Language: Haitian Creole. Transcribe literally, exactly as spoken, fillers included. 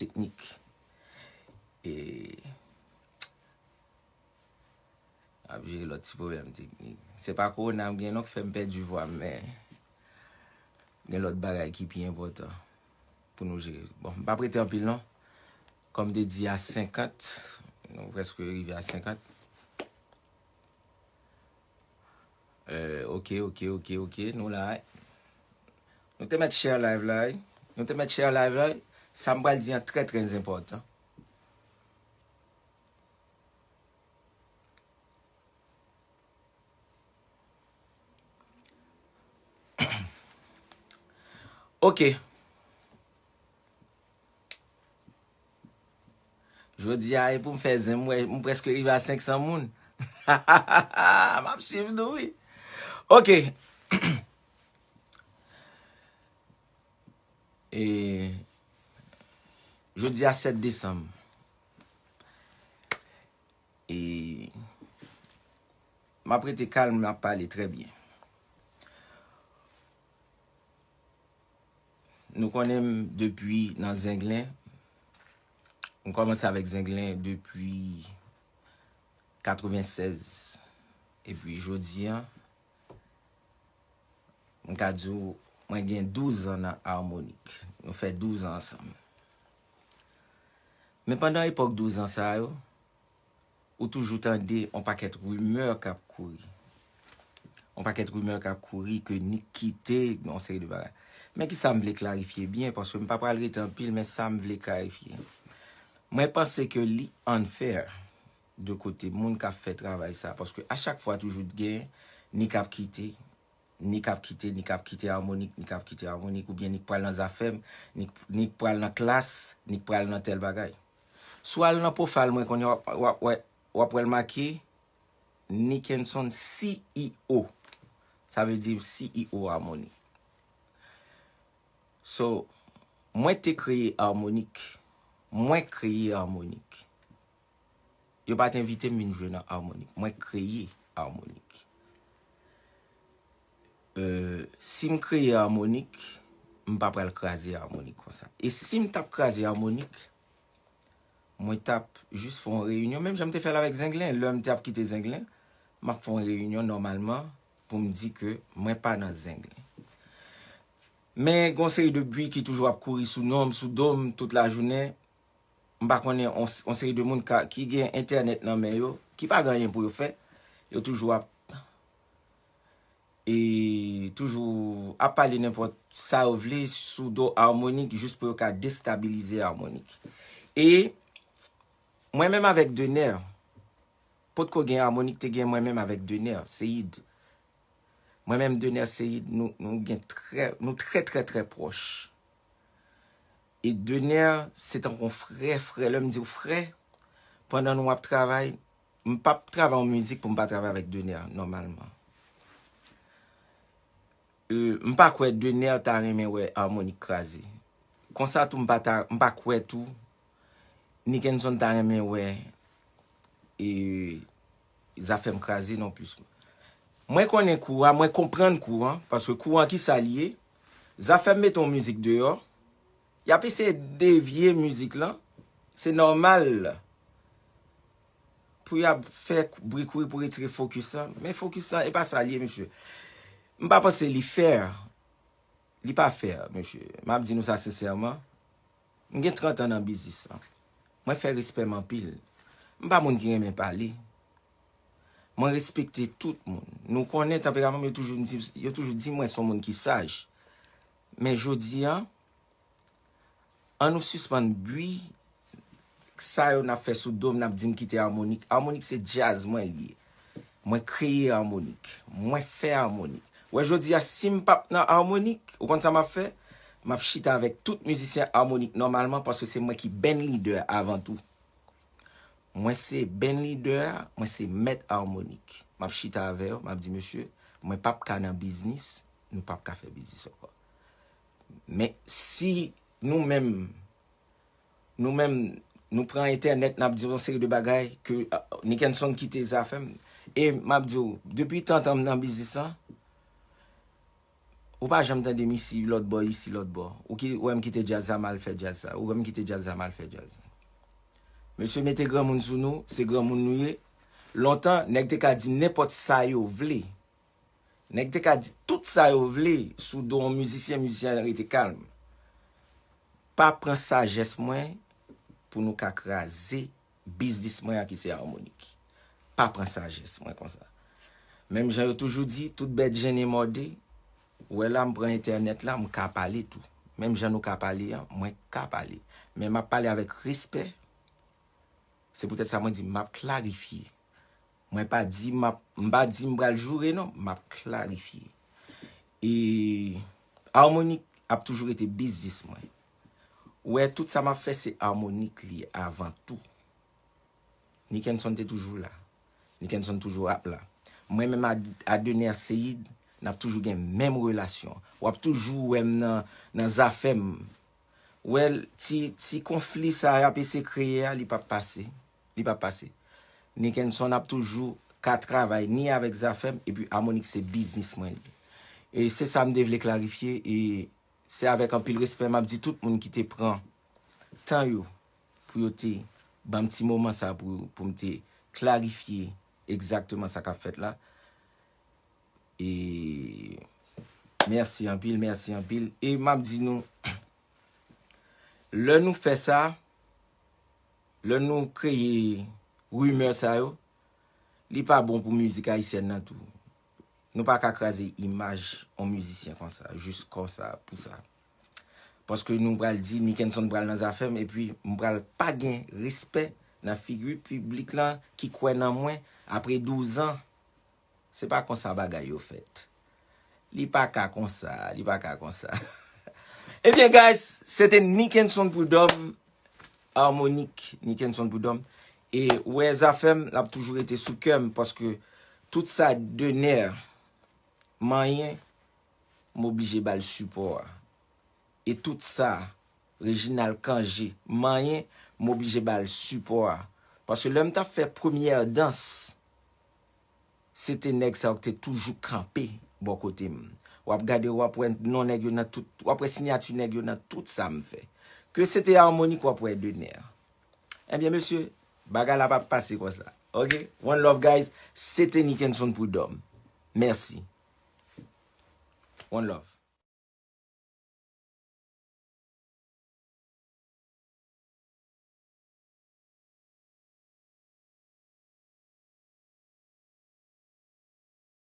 teknik. E ap jere lòt ti pwoblèm teknik. Se pa kowona m gen non k fè m pèdi vwa m, men gen lòt bagay ki pi enpòtan pou nou jere. Bon, m p ap rete anpil non. Kòm m te di a senkant, nou prèske rive a senkant. Euh, ok, ok, ok, ok, nou la. Nou te mèt share live la, wi. Nou te mèt share live la, wi. Sa m pral di an trè, trè enpòtan. Ok. Jodi a, e pou m fè zen, m wè, m prèske rive a senk san moun. M ap swiv nou, wi. Ok. E, jodi a sèt desanm. E, m ap rete kalm, m ap pale trè byen. Nou konnen m depi nan Zenglen. M kòmanse avèk Zenglen depi katrevennsèz. Epi jodi a, m ka di w, mwen gen douz an nan Harmonik. Nou fè douz an ansanm. Men pandan epòk douz an sa yo, ou toujou tande yon pakèt rimè k ap kouri. Yon pakèt rimè k ap kouri ke Nick kite, yon seri de bagay. Men ki sa m vle klarifye byen, paske m pa pral rete anpil, men sa m vle klarifye. Mwen panse ke li unfair de kote moun k ap fè travay sa, paske a chak fwa toujou t gen Nick ap kite, Nick ap kite, Nick ap kite Harmonik, Nick ap kite Harmonik, oubyen Nick pral nan Zafèm, Nick, Nick pral nan Klass, Nick pral nan tèl bagay. Si w al nan pwofayl mwen kounye a, w ap, w ap, w ap, w ap wè l make Nickenson C E O. Sa vle di C E O Harmonik. So, mwen te kreye Harmonik. Mwen kreye Harmonik. Yo pa t envite m vin jwe nan Harmonik. Mwen kreye Harmonik. Euh, si m kreye Harmonik, m pa pral kraze Harmonik konsa. E si m t ap kraze Harmonik, mwen t ap jis fè yon reyinyon, menm jan m te fè l avèk Zenglen. Lè m te ap kite Zenglen, m ap fè yon reyinyon nòmalman pou m di ke mwen pa nan Zenglen. Men gen yon seri de bri ki toujou ap kouri sou non m, sou do m tout lajounen. M pa konnen yon, yon seri de moun ka, ki gen entènèt nan men yo, ki pa gen anyen pou yo fè, yo toujou ap, e toujou ap pale nenpòt sa yo vle sou do Harmonik, jis pou yo ka destabilize Harmonik. E mwen menm avèk Dener, potko gen Harmonik, te gen mwen menm avèk Dener Ceïde. Mwen menm Dener Ceïde, nou, nou gen trè, nou trè, trè, trè pwòch. E Dener, se tankou yon frè, frè. Lè m di w frè, pandan nou ap travay, m p ap travay yon mizik pou m pa travay avèk Dener, nòmalman. Euh, m pa kwè Dener ta renmen wè Harmonik kraze. Konsa tou, m pa ta, m pa kwè tou Nickenson ta renmen wè, e, Zafèm kraze non plis. Mwen konnen kou a, mwen konprann kou an, paske kou an ki sa l ye. Zafèm mete yon mizik deyò, y ap eseye devye mizik lan. Se nòmal pou y ap fè bri kouri pou retire fokis lan. Men fokis lan, e pa sa l ye, mesye. M pa panse li fair. Li pa fair, mesye. M ap di nou sa sensèman. M gen trant an nan biznis lan. Mwen fè respè m anpil. M pa moun ki renmen pale. Mwen respekte tout moun. Nou konnen tanperaman m, yo toujou di, yo toujou di mwen se yon moun ki saj. Men jodi a, ann nou sispann bri sa yo n ap fè sou do m, n ap di m kite Harmonik. Harmonik se djaz mwen li ye. Mwen kreye Harmonik. Mwen fè Harmonik. Wè jodi a, si m p ap nan Harmonik, ou konn sa m ap fè? M ap chita avèk tout mizisyen Harmonik nòmalman, paske se mwen ki band leader avan tou. Mwen se band leader a, mwen se mèt Harmonik. M ap chita avè yo, m ap di, mesye, mwen p ap ka nan biznis, nou p ap ka fè biznis ankò. Men si nou menm, nou menm, nou pran entènèt, n ap di yon seri de bagay ke, ah, Nickenson kite Zafèm. E m ap di w, depi tantan m nan biznis lan, Ou pa janm tande m isi lòt bò, isi lòt bò. Ou ki wè m kite djaz la, m al fè djaz sa. Ou wè m kite djaz la, m al fè djaz. Mesye, mete granmoun sou nou, se granmoun nou ye. Lontan, nèg te ka di nenpòt sa yo vle. Nèg te ka di tout sa yo vle sou do yon mizisyen, mizisyen an rete kalm. Pa pran sajès mwen pou nou ka kraze biznis mwen an ki se Armonik. Pa pran sajès mwen konsa. Menm jan yo toujou di, tout bèt jennen mòde. Ou wè la, m pran entènèt la, m ka pale tou. Menm jan nou ka pale an, mwen ka pale. Men m ap pale avèk respè. Se poutèt sa mwen di, m ap klarifye. Mwen pa di m ap, m pa di m pral joure non, m ap klarifye. E Armonik ap toujou rete biznis mwen. Ou wè, tout sa m ap fè se Armonik li ye avan tou. Nickenson te toujou la. Nickenson toujou ap la. Mwen menm a, a Dener Ceïde, n ap toujou gen menm relasyon. W ap toujou wè m nan, nan zafè m. Wè, ti, ti konfli sa y ap eseye kreye a, li p ap pase. Li p ap pase. Nickenson ap toujou ka travay ni avèk zafè m, epi Armonik se biznis mwen li. E se sa m te vle klarifye, e se avèk anpil respè m ap di tout moun ki te pran tan yo pou yo te ban m ti moman sa pou, pou m te klarifye egzakteman sa k ap fèt la. E mèsi anpil, mèsi anpil. E m ap di nou, lè nou fè sa, lè nou kreye rimè sa yo, li pa bon pou mizik ayisyèn nan tou. Nou pa ka kraze imaj yon mizisyen konsa, jis konsa, pou sa. Paske nou pral di, Nickenson pral nan zafè m, epi m pral pa gen respè nan figi piblik lan ki kwè nan mwen apre douz an. Se pa konsa bagay yo fèt. Li pa ka konsa, li pa ka konsa. Ebyen, guys, se te Nickenson Prud'homme, Armonik, Nickenson Prud'homme. E ou wè zafè m, l ap toujou rete sou kè m, paske tout sa Dener manyen, m oblije ba l sipò a. E tout sa Reginald Cangé manyen, m oblije ba l sipò a. Paske lè m t ap fè premyè dans, se te nèg sa yo ki te toujou kanpe bò kote m. W ap gade, w ap wè non nèg yo nan tout, w ap wè siyati nèg yo nan tout sa m fè. Ke se te Armonik, w ap wè Dener. Ebyen, mesye, bagay la p ap pase konsa. Ok? One love, guys. Se te Nickenson Prud'homme. Mèsi. One love.